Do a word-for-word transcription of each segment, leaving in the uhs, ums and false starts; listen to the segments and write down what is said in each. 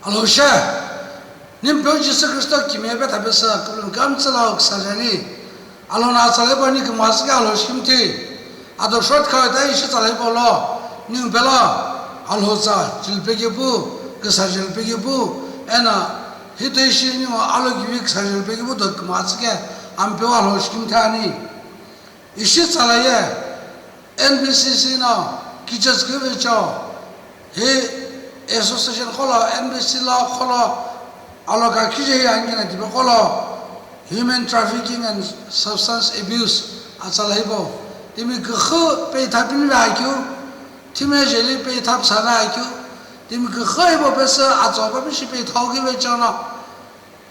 Alhou she, ningu peu Jisü Khristo kimiye pe thapesü, küpülümi kümtsü lau küsajani. Alhou no atsa lepa ni kümtsü ke Alhou shikimthi. Ado short kha ta ishi tsa lepa lo, ningu pelo, Alhou tsa, jilpe kepu, küsa jilpe kepu, ena, hito ishi ningu Alhou kivi küsa jilpe kepu do kümtsü ke, ampeu Alhou shikimthi ani. Ishi tsala ye, N B C C no, kichas küvecho, hi association kholo, N B C C lo kholo, aloka kije hi angina tipe kholo, human trafficking and substance abuse, atsala hipo, timi küxü pe thapin ve akeu, thime jeli pe thap sa ve akeu, timi küxü hipo pesü atso pa bishi pe thau küvecho no,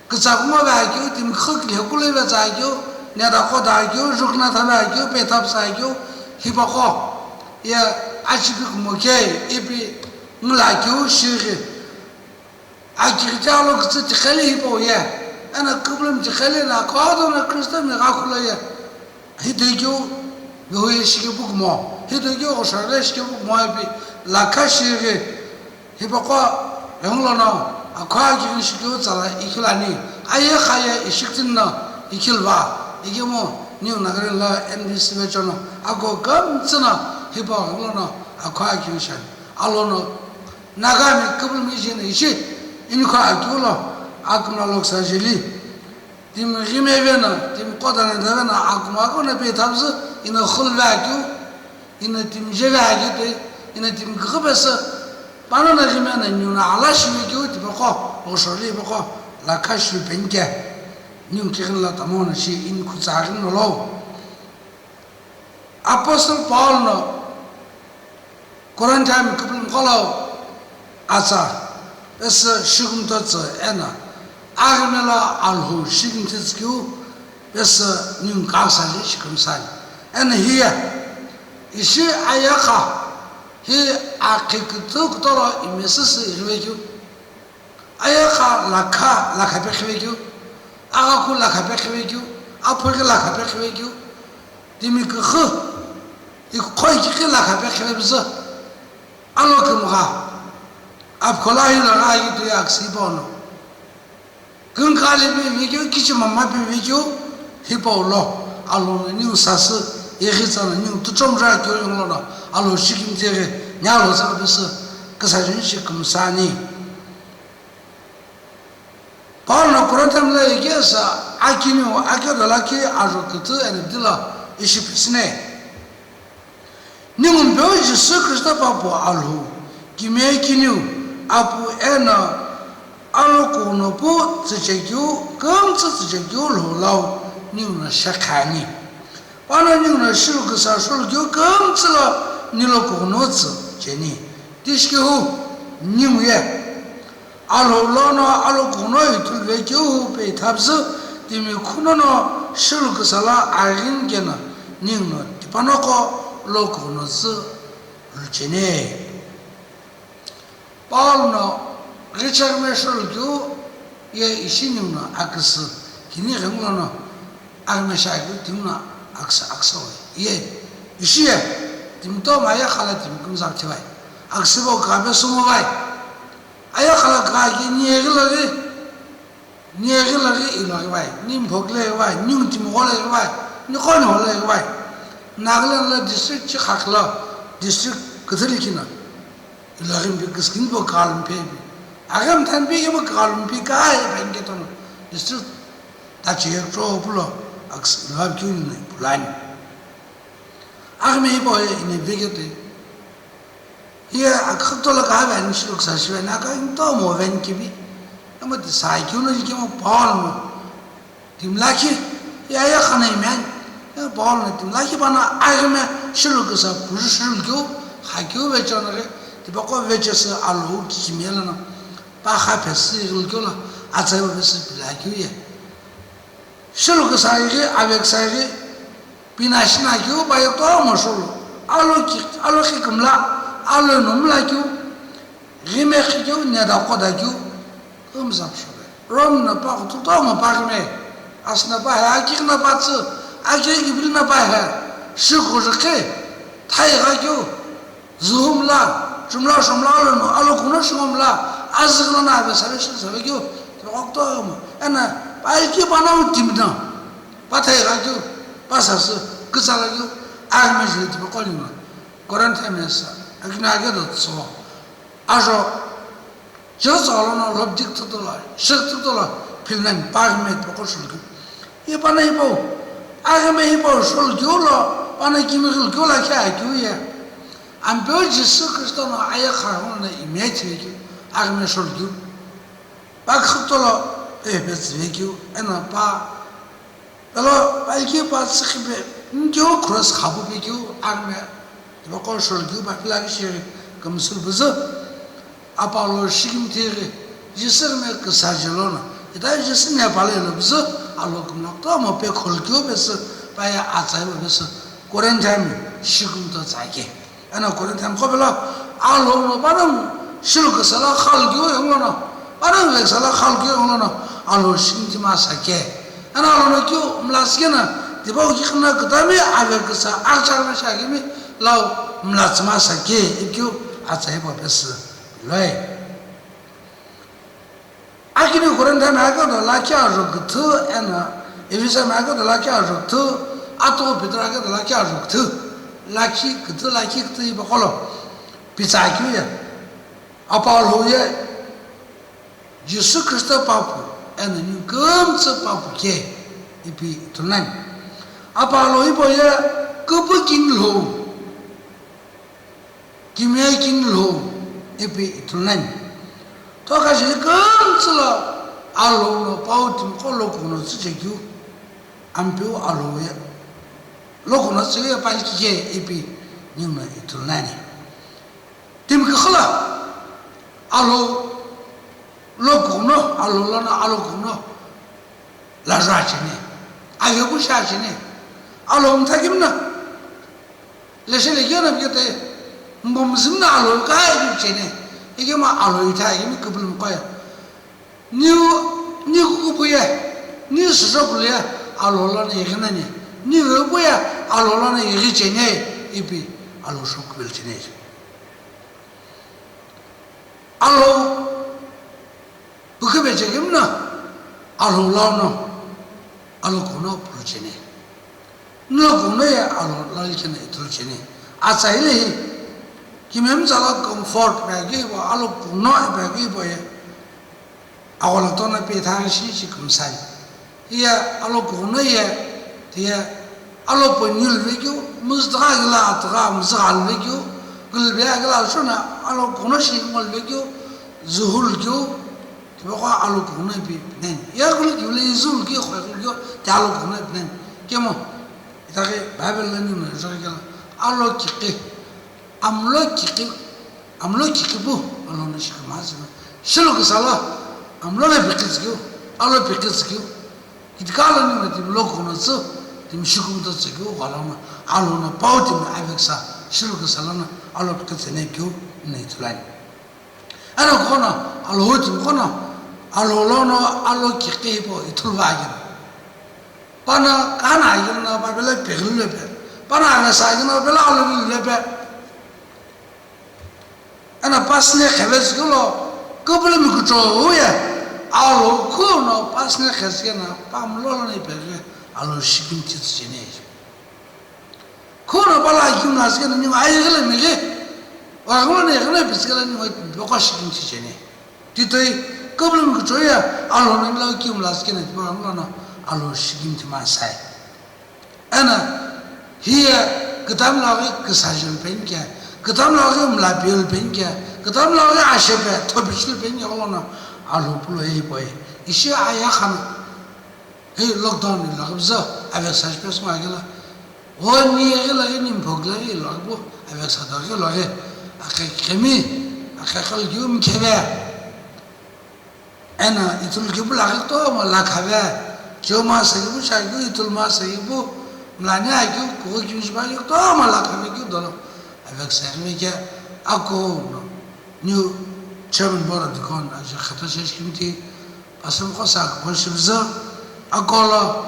kütsa kuma ve akeu, timi küxü kile kule ve tsa akeu, neda koda akeu, jukna tha ve akeu, pe thap sa akeu, hipaqo, ye achi kükümo ke, ipi ngula akeu, shighi. Akighi chalo kütsü tikheli hipo ye, ena küpülümi tikheli na, kodo na Khristo mi gha khula ye. Hitoikeu, ghoye shikepu kumo, hitoikeu, ghosharle shikepu kumo ipi, lakha shighi, hipaqo, ghenglono, akho akighi shikeu tsala ikhilani, aye khaye ishiktin no ikhilva, ikemu, ningu Nagaland lo N B C C vechono, ako kümtsü no, hipa ghenglono, akho akighi shani, alono, Nagami küpülümi jeni ishi, inikho akeu lo, akümla loksa jeli. Timi ghime vena, timi kotane davena, akuma kona pe thapzü, ina khulve akeu, ina timi jeve akeu te, ina timi küküpesü, panana ghime na niuna ala shive keu, tipaqo, oshorli ipaqo, lakha shipenke, niu kighin la tamona shi, ini khutsa aghin nolo. Apostle Paul no Corinthian küpülümi kholo atsa pesü shikümtho tsü ena aghime lo Alhou shikümthi tsükeu pesü ningu kasa li shikümsani. Ena hiye ishi ayakha hi akhi kütü kutolo imesüsü ighivekeu. Ayakha lakha, lakha pe khivekeu, aghaku lakha pe khivekeu, aphughi lakha pe khivekeu, timi küxü, ikhoi kikhi lakha pe khivepüzü, alo kümgha, apkhola hi lagha ayitu ye aküsü hipau no. Künka lepe vekeu, kichi mama pe vekeu, hipau lo, alo no ningu sasü, ighi tsa no ningu tuchomra keu yonglono, alo shikimthi ghi, ni alo tsa pesü, küsa jeni shi kümsani. Paul no Corinthian lo ikesa akiniu akedo lakhi ajo kütü eno dilo ishi pisüne. Ningu peu Jisü Khristo papu Alhou, kimiye kiniu, apu eno alokuno pu tsüchekeu, kümtsü tsüchekeu lhou lau ningu no shekhani. Pano ningu no shilu küsa shulu keu kümtsü lo nilo kughunu tsü cheni. Tishikehu ningu ye. Alhou lono alokuno ithulu vekeu hu pe thapzü timi khunono shilu küsa lo aghin keno ningu no tipanoqo lo kughunu tsü lucheni. Paul no ghichekme sholu keu ye ishi ningu no aküsü kini ghengulono aghime shi akeu timi no aküsü aküsü we. Ye ishi ye timi to ma ye khala timi kümzap thibai. Aküsü bo kabe sumo bai. Aye khala ka ki ni ye ghi lo ghi. Ni aghi laghi ilo aghi vai, ni mphokile aghi vai, ni timigho le aghi vai, ni qo ni hole aghi vai. Nagaland lo district chi khakhi lo district küthü likhi no ilo aghi mpi küskin po kal mpe pi. Aghi mthan pi kemo kal mpi ka e pa inke tono district ta chi ek tro pulo aks ilo aghi kini pulani. Aghi me ipo e ini vekete. Hiye akhakto lo ka veni shi luksa shi veni, aka into mo veni kivi. Amo ti sai keu no likemo Paul no. Timi lakhi, ya ya khana imen. Ya Paul no timi lakhi bana aghime shi luksa puru shi lukeu, ha keu vecho no re, tipaqo vecho se alo ki kimela no. Pa kha phesi lukeu la, atsa yo phesi pila keu ye. Shulu küsa ighi, ave küsa ighi, pina shina keu paye kutomo shulu, alo ki, alo khi kümla, alo no mla keu, ghime khi keu, neda koda keu, kümza shulu. Rom na pa kutomo pa ghime, asna pa he, akigh na pa tsü, akigh kibil na pa he, shikhu rikhe, thai gha keu, Zuhumla, chumla shumla lono, alo kuno shingomla, Azüghi lono avesa veshilo sa vekeu, tipaqo kutomo. Eno, pa iki panongu timi no, pa thai ghakeu, pa sasü, kütsa lakeu, aghime jeli tipaqo lino. Korinthian mesa, akini ake do tso. Ajo, Joseph lono lobdik tutulo, shik tutulo, philnani, pa aghime tipaqo shulukeu. Iye pano hipau, aghime hipau shulukeu lo, pano kimi ghilukeu lo kea keu ye. Ampeu Jisü Khristo no aye kharhuna ime chivekeu, aghime shulukeu. Pa khütolo pepe tsüvekeu, eno pa, pelo pa iki pa tsükhipe, nkeu cross khapu pekeu, aghime, tipaqo shulukeu pa phila kishiri, kümsü püzü. Apollo shikimthi ghi, Jisü ghi me küsa jelo no, ita Jisü Nepal lo püzü, alo kümla kutomo pe khulukeu pesü, pa ye atsai pesü, Korinthian shikumto tsake. Eno Korinthian qo pelo, alo no panongu, shilu küsa lo khalukeu yongu lono, panongu veksa lo khalukeu yongu lono, alo shikimthi masa ke. Eno alo no keu mla sikena, tipau kiqhina kütami, ave küsa, akchar na shakimi, lau mla tsü masa ke, ikeu atsai pesü. Loi. Akini Korinthian ake do lakhi ajo küthü, eno Efesia ake do lakhi ajo küthü, atughu Peter ake do lakhi ajo küthü, lakhi küthü, lakhi küthü ipa qolo, pitsa keu ye, Apollo ye, Jisü Khristo papu, eno ningu kümtsü papu ke, ipi ithulu nani. Apollo hipau ye, küpü kini lhou. Kimiye kini lhou ipi ithulu nani. Toka jeli kümtsü lo alhou no pau timiqo lokuno tsü chekeu, Ampeu alhou ye lokuno tsü ye pa likhi ke ipi ningu no ithulu nani. Timi küxü lo alhou lokuno, alhou lono alokuno lajua cheni, ayepu sha cheni, alhou mtha kimna. Leshe lekena pike te, mbomzimna alo ka ichene, ikema alo itha ikemi küpülümqo ye. Niu, ni kukupu ye, ni sisopulu ye, alo lono ighinani, ni vepu ye, alo lono ighichene, ipi alo shokupeli chene. Alo püküpe chekimna, alo lono, alo kuno pulu chene. Nlo kuno ye alo lali kena ithulu cheni. Atsa hile hi, kimemtsa lo comfort ipi akeu hipau, alo kuno ipi akeu hipau ye, agholo tono pi ithaghi shi shi kümsani. Hiye alo kuno ye, tiye alo ponyu luvekeu, muzütugha kila atugha muzügha luvekeu, kulube akila shona alo kuno shi ngo luvekeu, zuhul keu, tipaqo alo kuno ipi nani. Ye kulu kiu le izul ki khoi kulu keu, ti alo kuno ipi nani. Kemo. Itaghi Bible lo ningu no ijo kela, alo kikhi, amlo kikhi, amlo kikhi pu, alo no shikimazü no. Shilu küsa lo, amlo lo pikitsü keu, alo pikitsü keu. Kitika lo ningu no timi lokuno tsü, timi shikumto tsü keu, gholo no, alo no pau timi aveksa, shilu küsa lono, alo pikitsü ne keu, ne ithulu ani. Eno kuno, alo timi kuno, alo lono, alo kikhi hipau ithulu va akeno. Pano kana akeno, pa pelo pighilu lepe. Pano avesa akeno, pelo alo vilu lepe. Eno pasine khevetsü kelo, küpülümi kuchou ye, alo kuno pasine khetsü keno, pa mlo lono ipeghi, alo shikimthi tsü cheni. Khuna pala kiu mla sikena ningu aye ghi lo mighi. Wa ghi lo ne ghi lo pitsü kela ningu boko shikim chicheni. Titoi, küpülümi kuchou ye, alo no mla kiu mla sikena tipa ghi lo no, alo shikim tima sai. Eno, hiye, kütami lo ghi küsajeu penike, kütami lo ghi mla piu penike, kütami lo ghi ashepe, thopichil penike ghi lo no, alo pulo ye ipoi. Ishi aya khana. Hei lockdown ilo ghi püzü, aveksa shipe sü ngoakela. One year ghi laghi, nimpho ghi laghi ilo ghi pu, aveksa do ghi lo ghi. Akhe khemi, akhe khalkiu mkheve. Eno ithulu kipu laghi kutomo lakhave. Kiu masa kipu, shakeu ithulu masa kipu. Mlani akeu, kuku kiu shipa kiu kutomo lakhave kiu dolo. Aveksa ghi veke, ako no. New chairman board of deacon, aje khata shesh kimti. Pastor qo sa kubo shipüzü, akolo,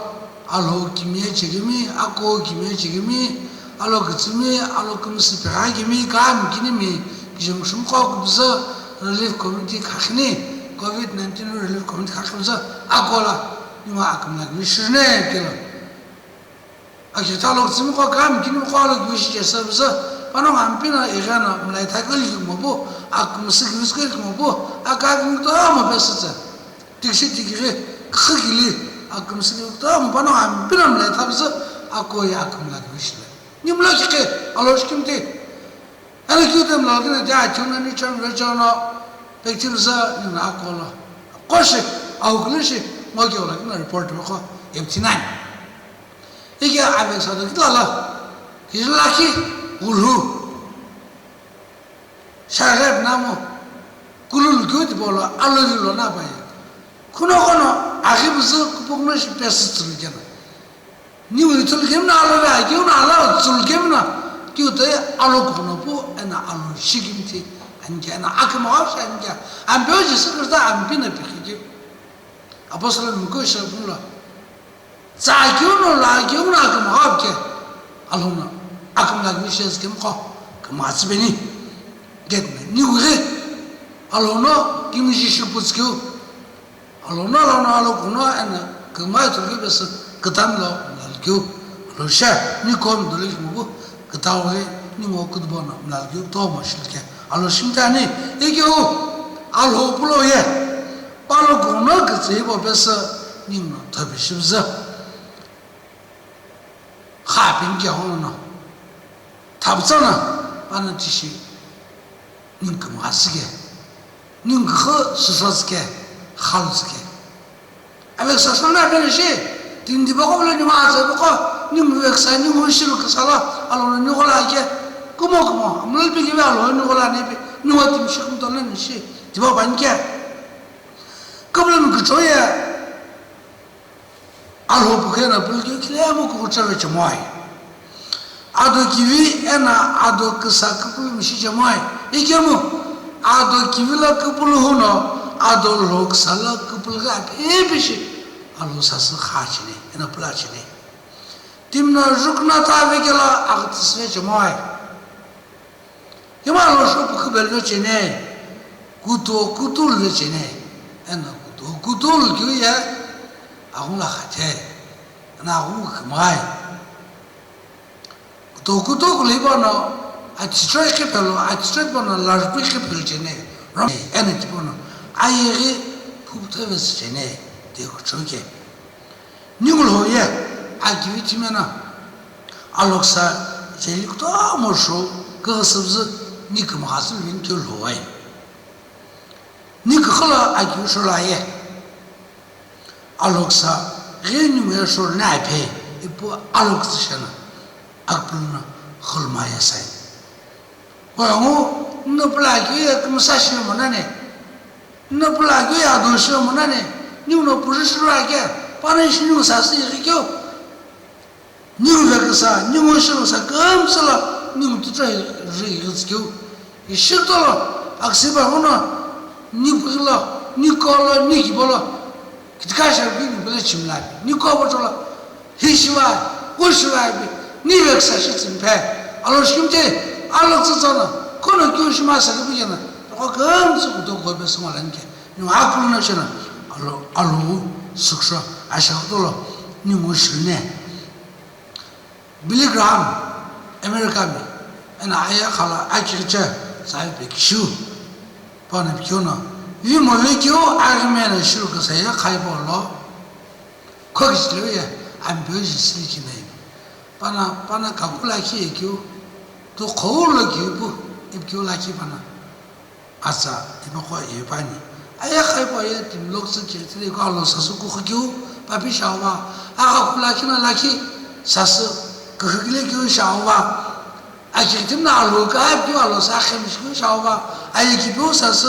alo kimiye chekemi, ako kimiye chekemi, alo kütsümi, alo kümsü pegha kemi, kami kinimi, kijemushumi qo kupüzü, Relief Committee khakhini, Covid nineteen Relief Committee khakhi püzü akola, ningu akümla kivi shirine kelo. Akitha lo tsimi ko kam kini ko lo kivi shi chesa püzü, panongu Ampeu no ighi no mlai thakili kimopu, akümsü kivi sükili kimopu, akakimi to mo pesütse. Tikshi tikiri, khikili, akümsü kivi to mo panongu Ampeu no mlai thapüzü, akoye akümla kivi shile. Nimla kike, alo shikimti. Eno keu time lo kina dia chuna ni chon ve chono pekchim za ni na ko lo. Ko shi, au kulu shi, mo keu lo kina report mo ko, M T nine. Ike ave sa do kila lo. His lucky, ulu. Sharep namo. Kulul keu ti bolo, alo lo na bai. Kuno kono, aghi buzu kupukno shi pesi tsulu kena. Niu ithulu kemna alo ve, kemna alo tsulu kemna, keu toi alo kuno pu, ena alo shikimti, anke ena akimagha shi anke, Ampeu Jisü Khrista Ampeu no pikhi keu. Apostle miko shi kuno lo. Tsa keu no la, keu no akimagha ke, alo no, akimla keu shi kemko, kema tsibeni. Get me, niu ghi, alo no, kimi shi shi putskeu. Alo no, alo no, alo kuno, ena, kümai thulukeu pesü, kütami lo, mlalkeu. Alo she, ni kom dole kimopu, kütau he, ni ngo kütbo no, mlalkeu, to mo shilke. Alo shimtani, ikeu, alo pulo ye. Palo kuno, kütsü ibo pesü, ni ngo, thobi shibzü. Kha pin ke hono no. Thapütsa na, pano tishi, ning kümgha sike, ning kükha süsa sike, khalu sike. Ave sasa na pele shi, tindi bako bele ni ma sa bako, ning veksa, ning shilu kasa la, alo ni gola ke, kumo kumo, amul pe ke alo ni gola ne pe, ni wa tim shi kum to na ni shi, tiba ban ke. Kabla mi kuchoya, Alhou pukhe no pulukeu khilemu kukuchave chemoi. Ado kivi eno ado küsa küpülü mishi chemoi. Ikemu ado kivi lo küpülü huno ado lhou küsa lo küpülü ghi aphi pishi Alhou sasü kha cheni, eno pula cheni. Timi no jukna ta vekelo aghütsüsüve chemoi. Kima lo sho pukhu belve cheni, kuto kutul ve cheni, eno kuto kutul keu ye aghungu la khathe, eno aghungu kümai. Kuto kuto kulipa no, athichoi qhiphelo, athichoi pa no larpui qhiphelo cheni, eno tipau no ayeghi phuputho ve cheni, de kuchoke. Ningu lhou ye, akivi timi eno, alhoksa jeli kutomo sho, küghüsüpüzü ni kümgha süluveni keu lhou ai. Ni küxü lo akivi sho lo aye. Alhoksa ghi ningu ye sho lo ni aphe, ipu alhoksa shena, aküpülü no xülüma ye sai. Ghengu, nupula keu ye kümsa shi monani, nupula keu ye ado shi monani, ningu no puju shi lo ake, pano ishi ningu sasü ighi keu, ningu veküsa, ningu shi lo sa kümsa lo, ningu tucha ri ighitsü keu, ishi tolo, aksi ba huno, ni pughi lo, ni ko lo, ni kibo lo, kitika shi keu ni pele chimla, ni ko bo tolo, Hi shiva, u shiva ipi, ni veksa shi tsümphe. Alo shikimche, alo tsütsana, kono kyu shima sa kipu kena, toko kümtsü kuto kobe suma lanke. Ni akulu na chena, alo, alo, suksho, asha kutolo, ni ngu shine. Billy Graham, America mi, ena aya khala akiche, sa ipi kishu. Pana pikyo no, vi mo vekyo, agime na shiru kasaya, khaibo lo. Khokichileu ye, Ampeu Jisü likhi nai. Pana, pana kakula khi ye keu, tu khou lo keu pu, ipkeu lakhi pana. Atsa, ipaqo ye pani. Aya khaipa ye, timi loksü chirithile ko alo sasü kukhu keu, papi shawa. Akakula khi na lakhi, sasü, kukhukile keu shawa. Akighitim na alo ka, ipkeu alo sa khemishi keu shawa. Aye kipeu sasü,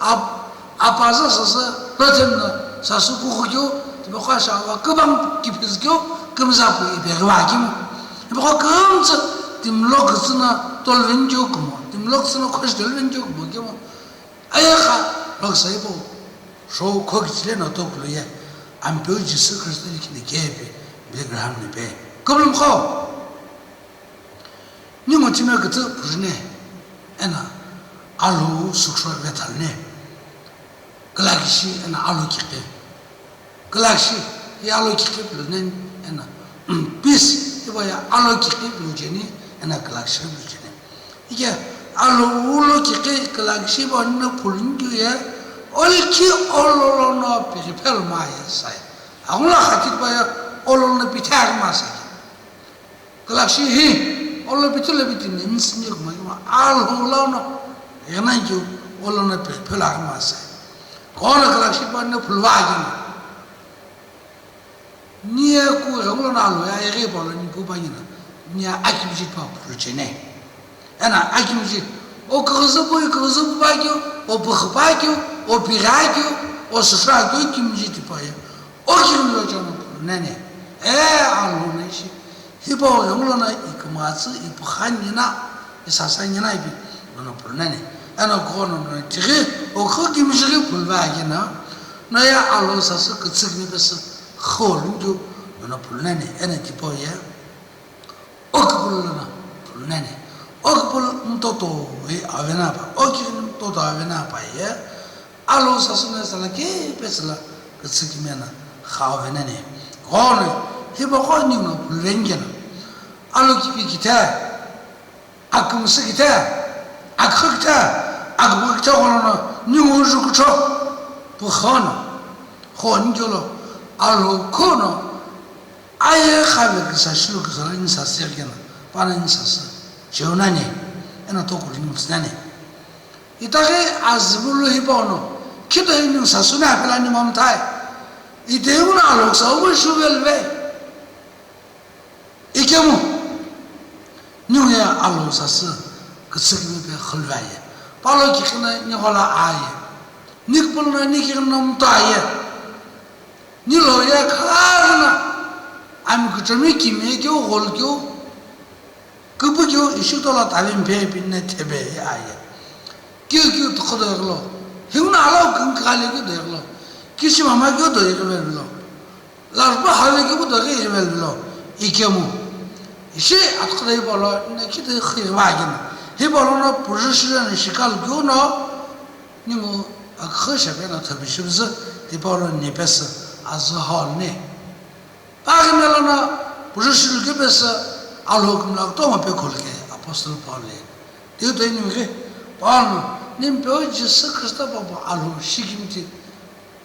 ap-, Apazü sasü, lothem no sasü kukhu keu, tipaqo shawa, kübang kiphizü keu, kümza pu ipeghi wa kimu. Tipaqo kümtsü, timi lo kütsü no tolveni keu kumo, timi lo kütsü no khoshi tolveni keu kumo kimu. Ayekha, loksa ipo, sho khokichile no tokulu ye, Ampeu Jisü Khrista likhi ni kepi, Billy Graham ni pe. Kübulumkho. Ningu timi kütsü purine, ena, Alhou süküsho vethaluni. Külakishi eno alo kiqi. Külakishi, hi alo kiqi puluneni, eno, peace, hipau ye alo kiqi pulucheni, eno külakishi pulucheni. Ike, alhou lo kiqi külakishi hipau no phuluni keu ye, olkhi ololo no piqi phelu ma ye sai. Aghulo xati hipau ye, ololo no pithe aghi ma sai. Külakishi hi, olo pithu lo pithu ni, ni sini kuma kuma, alhou lo no, ighinan keu, olo no pi-, phelu aghi ma sai. Kono külakishi hipau no phulu va aghi no. Ni ye ku ighi lo no alhou ye, ighi hipau lo ni pu pa ni no, ni ye akimiji hipau phulucheni. Eno akimiji, o küghüzü pu, küghüzü pu pa keu, o püxü pa keu, o pigha keu, o süsü keu, kimiji hipau ye. O kimiji lo chono phuluneni. E alhou no ishi. Hipau ighi lo no ikümüghütsü, ipüxü ani na, isasü ani na ipi lono phuluneni. Eno kono no tighi, okhu kimiji ghi phulu va aghi no, no ye alhou sasü kütsükimi pesü, xo lungyu lono phuluneni, eno tipau ye, okipulu lono phuluneni. Okipulu mtoto ye ave na pa, okipulu mtoto ave na pa ye, alhou sasü no sala ke pesü lo kütsükimi eno xau veneni. Kono, hipau ko ningu no phulu veni keno. Alo kipi kithe, akümsü kithe, akhu kithe, akhu kithe kono no, ningu ju kucho, pu kono, koni kelo, alhou kono, aye khabe kisa shilu kisa lo ni sasü keno, pa no ni sasü, cheunani, eno tokuri ni mtsinani. Itaghi azüvulu hipau no, khito inu sasü na pela ni mamthai. Ite unu alhou sa umu shuvelve. Ikemu, ningu ye alhou sasü, kütsükimi pe khulva ye. Palo kiqi no ni ghola aye. Nikpulu no ni kiqi no mta ye. Ni lo ye khaghi no, ami kuchomi kimi keu ghol keu. Küpü keu ishi tola tavim phe pin ne thebe ye aye. Keu keu tokho do ighi lo. Hiuna alo kün kale keu do ighi lo. Kishi mama keu do ighi velo. Larpa hawe keu do ighi velo. Ikemu. Ishi atokho do hipau lo, ne ki do ighi va keno. Hipau lo no puju shire ne shikal keu no. Ningu akhu shepe no thobi shibzü, hipau lo ni pesü, azü hall ni. Paghi melo no, puju shilu keu pesü, alhou kümla kutomo pe kholu ke, Apostle Paul ye. Tiu toi ningu ghi, Paul no, ningu pe o Jisü Khrista papu alhou shikimthi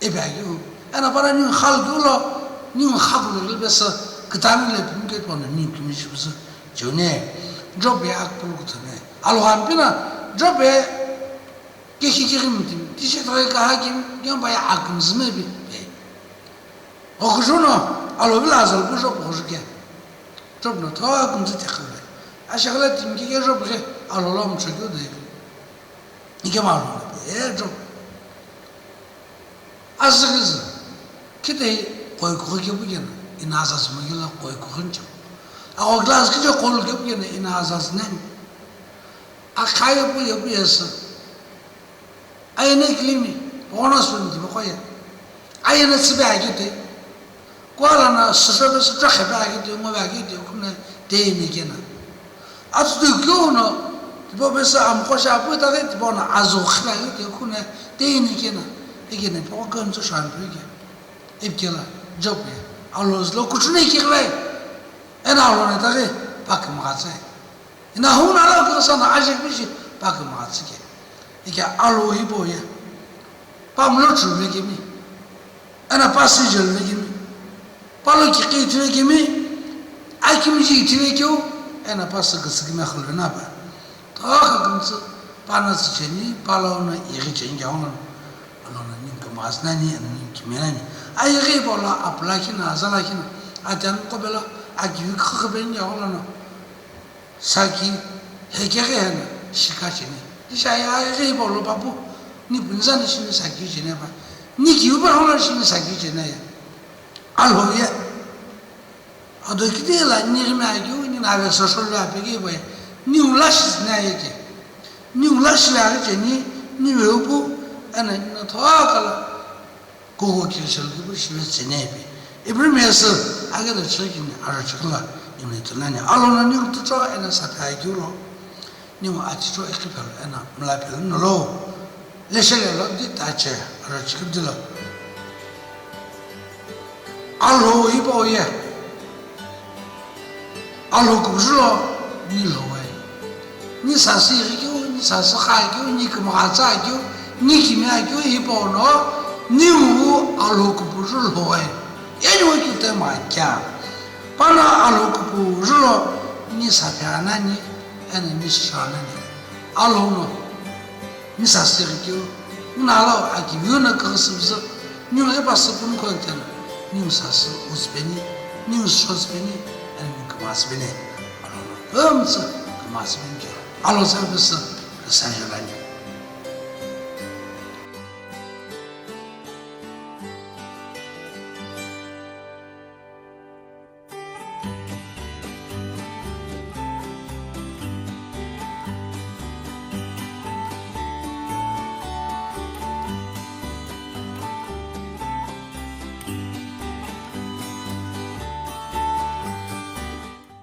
ipi aghi u. Eno pa no ningu xalu keu lo, ningu xapu lo keu pesü, kütami le pimi ke pa no ningu kimi shibzü, cheuni, Job ye akpulu kuthone. Alhou ampi no, Job ye, Kehi kehi mtimi, tishi thoi kaha kimi, kempa ye akümzü mepi, pe. Oküzü no, alo vila azal pu Job oküzü ke. Job no tho akümzü tekhive. Ashakhala timi ke Job ke, alo lo mchokyo de. Ike ma lo, e Job. Azüghüzü, khite koi kukhu kepu kena, ina azazü mo kela koi kukhu nche. Ako glass kije kolu kepu kena, ina azazü nani. Akha yepu yepu yesü. Ayena kilimi, poghono suni tipaqo ye. Ayena tsüpe akitoi. Kuala na süshope sütrakhepe akitoi, ngope akitoi, khune teyeni kena. Atutu keu no, tipau pesü amqo shi apu itaghi, tipau no azu khipe akitoi, khune teyeni kena. Ikena, pogho küntsü shanpe ike. Ipikela, Job ye. Alo zülo kuchune ikighi vai. Eno alo na itaghi, pakimghatsai. Ina huna lo kisa na ajek bishi pakimghatsike. Ike alo hipau ye. Pamulo chuvekemi. Ena pa sijel vekemi. Palo kiqi ithivekemi. Akimiji ithivekeu. Ena pa sü küsükemi akhulve na pa. Tokha kümtsü. Pa na tsü cheni. Palo na ighi cheni kya hona. Alo na ningu kümghatsi nani. Ena ningu kimi nani. Ayeghi hipau lo apula kina, azala kina. Atian kopelo akivi khükhüpeni kya hona. Saki, hekeghi hena, shika cheni. Isha ya, heghi hipau lo papu, ni punza ni shini saki cheni pa. Ni kiu pa hona shini saki cheni ya. Alhou ye. Ado kiti la ni rime agiu, ni na ve social lo apeghi pa ye. Ni ula shi na ye ke. Ni ula shi ya ke ni, ni ve upu, ana ni na thoa kala. Koko kirishal kipu shive tsenepe. Ibrahim yasü, ake do chikini aro chikula imni tunani. Alo no ningu tucho ena sata akeu lo. Ningu aticho iqhiphelo eno mlaphelo nolo. Leshele lo di tache, aro chiküdilo. Alhou hipau ye. Alhou kupuju lo ni lhou we. Ni sasü ighikeu, ni sasü khakeu, ni kümgha tsakeu, ni kimi akeu hipau no, ningu Alhou kupuju lhou we. Ye ni wekeu tema kea. Pano Alhou kupuju lo ni saphi anani, eno ni shisha anani. Alhou no. Ni sasü ighikeu, ningu lo akiviu no küghüsüpüzü, ningu ipa süpünu khokitelo, ningu sasü uzupeni, ningu sho zupeni, eno ningu küma zupeni. Alhou no kümtsü küma zupeni ke, Alhou sasü püsü, küsajolani.